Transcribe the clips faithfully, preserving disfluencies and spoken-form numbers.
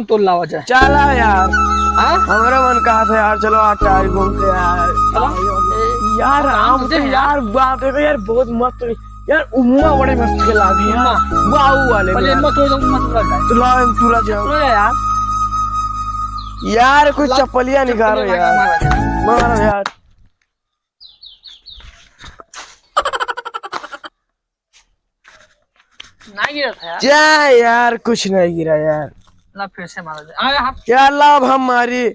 तो लावा जाए। चला यार। हाँ? हमारा मन कहा था यार, चलो आज टायर घूम के यार। चलो। यार, हम आम तुझे के हैं। यार, बाप रे यार, बहुत मस्त। यार, उम्मा बड़े मस्त के लागे यार। उम्मा। वाऊ वाले पहले यार। उम्मा तोड़ दो, उम्मा तोड़ा जाए। तो लाओ, हम तोड़ा जाओ। तोड़ा जाए यार। यार, कुछ ला, चप्पलिया निकालो चप्पलिया यार। मारो यार। ना गिरा था यार। जा यार, कुछ नहीं गिरा यार। ला, फिर से मारा जाए। आ, यहाँ। यार, ला, अब हम मारी।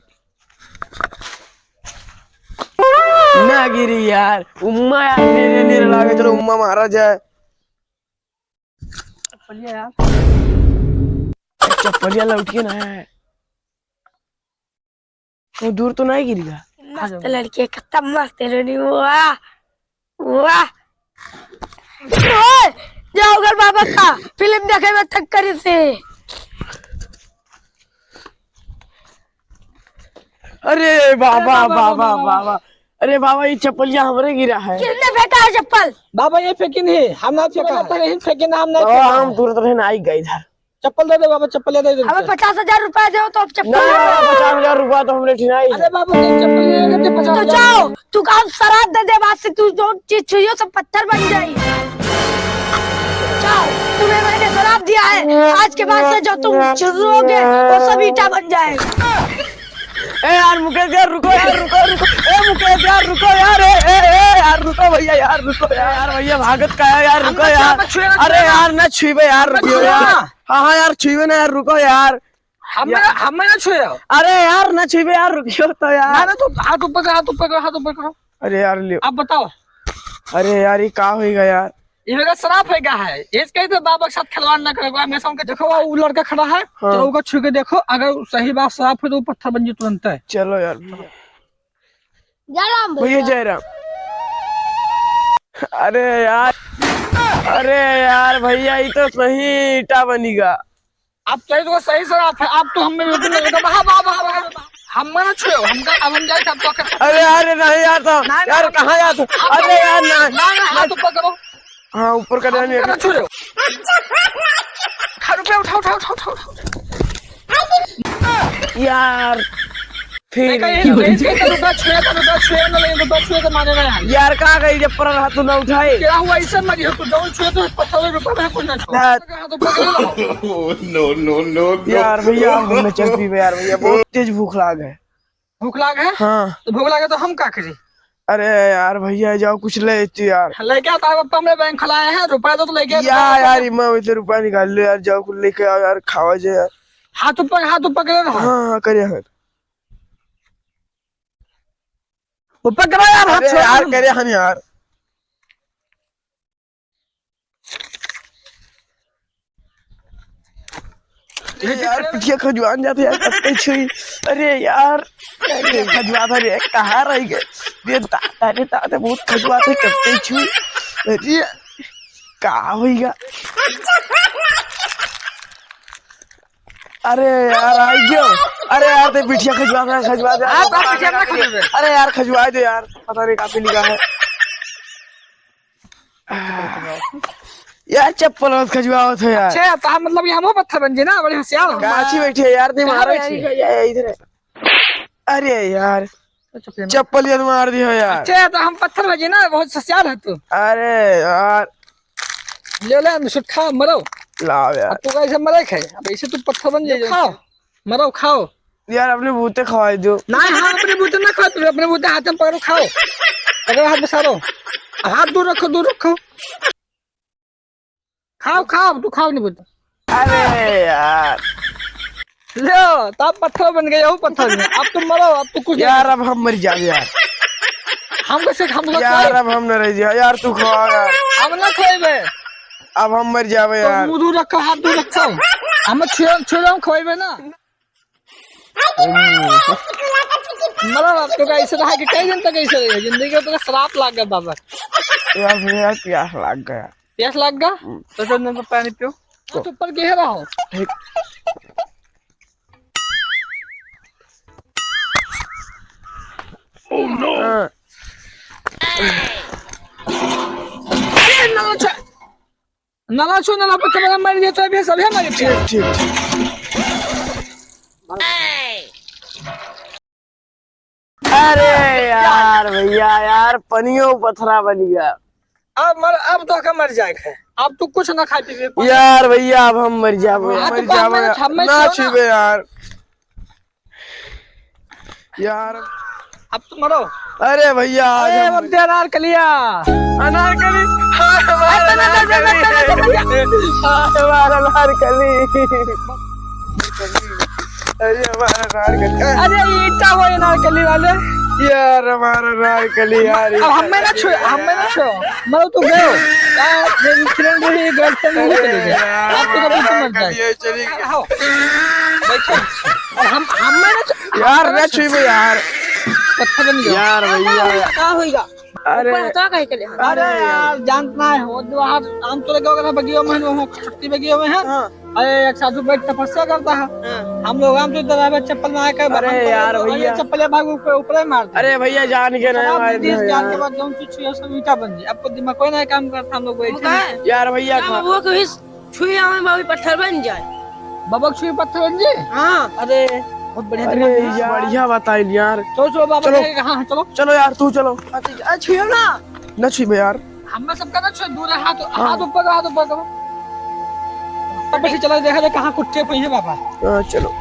ना गिरी यार। उम्मा यार, मेरे, मेरे लागे, चलो उम्मा मारा जाए। चप्पलिया यार। चप्पलिया लौट के ना है। वो दूर तो नहीं गिरेगा? मस्त लड़की है, कितना मस्त है रे, वाह, वाह। ओए, जाओ घर बाबा का, फिल्म देखे में तक करी से। अरे बाबा, अरे बाबा, बाबा, बाबा, बाबा। बाबा। अरे बाबा, ये चप्पलिया हमरे गिरा है। किसने फेंका है चप्पल? बाबा, ये फेंकी नहीं, हम ना फेंका है। तो यही फेंकी ना, हम नहीं बाबा, फेंका हम है। तुरंत रहे ना आई गए इधर। चप्पल दे दे बाबा, चप्पल दे दे। हमें पचास हजार रुपया दो तो अब चप्पल ना, ले लो। पचास हजार रुपया तो हमरे ठिनाई है। अरे बाबा, तुम चप्पल ले लेते, पचास हजार तो जाओ, रुपया। तू का हम श्राप दे दे, बाद से तू जो चीज छुइयो सब पत्थर बन जाई। जाओ, तुम्हें मैंने श्राप दिया है, आज के बाद से जो तुम छुओगे वो सब ईंटा बन जाएगा। ए यार मुकेश यार, रुको यार, रुको, रुको। ए मुकेश यार, रुको यार, ए, ए, ए यार, रुको भैया यार, रुको यार, यार भैया भागत का है यार, हम रुको ना यार। छुए, छुए ना, अरे छुए ना। यार ना छुइबे यार, हम रुको छुए यार। ना। हाँ, हाँ यार, छुइबे ना यार, रुको यार। हम या- ना, हम ना छुए। अरे यार, ना छुइबे यार, रुकियो तो यार। ना, ना, तू हाथ ऊपर कर, हाथ ऊपर कर, हाथ ऊपर कर। अरे यार, लियो। अब बताओ। अरे यार, ये का होइगा यार? ये मेरा श्राप है, क्या है? ये कही तो बाबा के साथ खिलवाड़ ना करो, हमेशा उनके देखो, वो लड़का खड़ा है, हाँ। चलो, ओका छू के देखो, अगर सही बात श्राप है तो वो पत्थर बन जाए तुरंत है। चलो यार। जय राम भैया, भैया। जय राम। अरे यार, अरे यार भैया, ये तो सही ईंटा बनिगा। आप सही तो सही श्राप है, आप तो हमें बिल्कुल नहीं लगा। बाबा, बाबा, बाबा, हम मना छुए, हमका अब हम जाए, अब तो कर। अरे यार, नहीं यार, तो ना, ना, यार, ना, कहाँ यार, तो? ना, अरे यार, ना, ना, ना, ना। हाथ ऊपर करो। हाँ, ऊपर कर हम देना। मना छुए। खा रुपया उठा, उठा, उठा, उठा, उठा। यार, फिर नहीं, कहीं, कहीं, कहीं तो रुपया छुए, तो रुपया छुए ना, लेकिन रुपया छुए तो माने ना यार। यार, का कही, जब पर हाथ ना उठाए। क्या हुआ, इसे मरी हो, तू जौन छुए तो पत्थर रुपया में कुछ ना छुए। यार। हाथ ऊपर कर लो। No, no, no, no। यार, भैया, हम ना चल पीबे यार, भैया, बहुत तेज भूख लाग है। भूख लाग है? हाँ। तो भूख लागे तो हम का करी? अरे यार, भैया, जाओ, कुछ ले लेते यार। लेके आता है, पापा, हमने बैंक खुलाया है, रुपया तो, तो लेके आता यार, है। यार, इमा में से रुपया निकाल लो यार, जाओ, कुछ लेके आओ यार, खावा जाए यार। हाथ ऊपर, हाथ ऊपर करे रहो। हाँ, हाँ, करे हन। ऊपर करो यार, हाथ अरे छोड़ यार, दो। करे हन यार। अरे यार, पिठिया खजुआन जाते यार, कब तक छुई? अरे यार, पिठिया खजुआत है रे, कहाँ रह गए? रे दादा, रे दादा, बहुत खजुआत है, कब तक छुई? अरे, का होइगा? अरे यार, आई गयो। अरे यार, ते पिठिया खजुआ दे, खजुआ दे। आप, आप पिठिया ना खजुआवे। अरे यार, खजुआ दे यार, पता नहीं कहाँ पे लिखा है। यार, चप्पल मत खजुआवत हो यार। अच्छा, तो हम, मतलब, ये हमहू पत्थर बन जे ना, बड़े होशियार हो। काची बैठे यार, ते कहाँ मारो बैठे? यार, ये, ये इधर है। अरे यार, तो चप्पल मार। चप्पल यार मार दियो यार। अच्छा, तो हम पत्थर बन जे ना, बहुत होशियार है तू। अरे यार। ले ले, हम सुट खा, मरो। लाओ यार। अब तू कैसे मरे खे? अब ऐसे तू पत्थर बन जाए। खाओ, मरो, खाओ। यार, अपने बूते खवाई दो। ना, हाँ, अपने बूते ना खाओ, तू अपने बूते हाथ में पकड़ो, खाओ। पकड़ो, हाथ में सारो। हाथ दूर रखो, दूर रखो। खाओ, खाओ, तू खाओ नहीं बूते। अरे यार। लो, तो आप पत्थर बन गए, यहू पत्थर में। अब तुम मरो, अब तू कुछ नहीं यार, कर अब हम मर जावे यार। हमको से, हमको यार, कोई अब हम न रह जाए यार, तू खवा यार। हम ना खोएबे। अब हम मर जावे तो यार। मुंह दूर रखो, हाथ दूर रखो। हम छुए, छुए हम खोएबे ना। हम्म। मतलब, अब तो ऐसे रहा कि कई दिन तक ऐसे रहे, जिंदगी में तो श्राप लाग गया बाबा। यार, भैया, प्यास लाग गया। प्यास लाग गया? हम्म। तो जो नंबर पानी पियो। तो ऊपर के रहो। ठीक। Oh no! हाँ। अरे, नला छो, नला छो, नला पर कैमरा मार दिया तो अभी सभी हमारे ठीक, ठीक, ठीक। अरे यार भैया यार, पनियो पथरा बन गया। अब मर, अब तो का मर जाए है। अब तू कुछ ना खाए पीबे, पानी। यार भैया, अब हम मर जाबो, हाँ, मर तो जाबो हमें यार। छम्मे ना छो ना। छुबे यार। यार। अब तो मरो। अरे भैया, आज अरे हम अब दे अनारकलिया। अनारकली। हाँ, हमारा अरे, अनारकली। हाँ, हमारा अनारकली। अरे, हमारा अनारकली। अरे, ईटा हो अनारकली वाले। यार, हमारा अनारकली, यार, अब हमें ना छुए, हमें ना छुए। मरो तू गयो। यार, ये friend रही, girlfriend नहीं चली गई। अरे यार, आप तो कभी समझ जाए। ये चली गई। आओ। बैठो। और हम, हमें ना छुए। यार, ना छुइबे यार। पत्थर बन गया। यार, भैया। का होइगा? अरे। ऊपर हथवा काहे के ले? अरे यार, जानत ना हो, जो वहाँ आम तोड़े गए रहा बगिया में, वहाँ छोटी बगिया में है। हाँ। अरे, एक साधु बैठ तपस्या करता है। हाँ। हम लोग आम तोड़ते रहे, चप्पल में आके अरे हम यार, और ये भैया। चप्पल भाग ऊपर, ऊपर ही मार दे। अरे भैया, जान के नहीं शराब मारे दे दिए, थे जान के यार। बाद जौन चीज छुए, सब ईटा बन जाए। आपको दिमाग कोई नहीं काम करता, हम लोग बैठे हैं। यार भैया, क्या खा- वो कभी छुई आवे, बाबू पत्थर बन जाए। बाबा के छुई पत्थर बन जाए? हाँ। अरे, बहुत बढ़िया अरे दिमाग है। यार। बढ़िया बताइल यार। चलो, चलो, बाबा चलो। के कहाँ है? चलो। चलो यार, तू चलो। अच्छा, छुइयो ना। ना छुइबे यार। हमें सबका ना छुए, दूर है, हाथ, हाँ। हाथ ऊपर करो, हाथ ऊपर करो। तब पीछे चलो, देखा जाए कहाँ कुट्टे पे है बाबा। हाँ, चलो।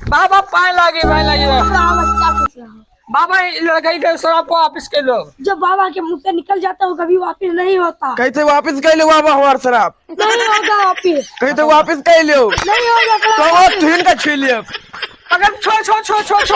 बाबा, पाए लागे, पाए लागे। खुश रहो बच्चा, खुश रहो। बाबा, ये लड़का ही शराब को वापस कर लो। जो बाबा के मुंह से निकल जाता है, वो कभी वापस नहीं होता। कैसे वापस कर लो बाबा हमार शराब? नहीं होगा वापस। कैसे वापस कर लो? नहीं होगा शराब तो वो वापस। तुहिन का छीन लिया। अगर छो, छो, छो, छो, छो।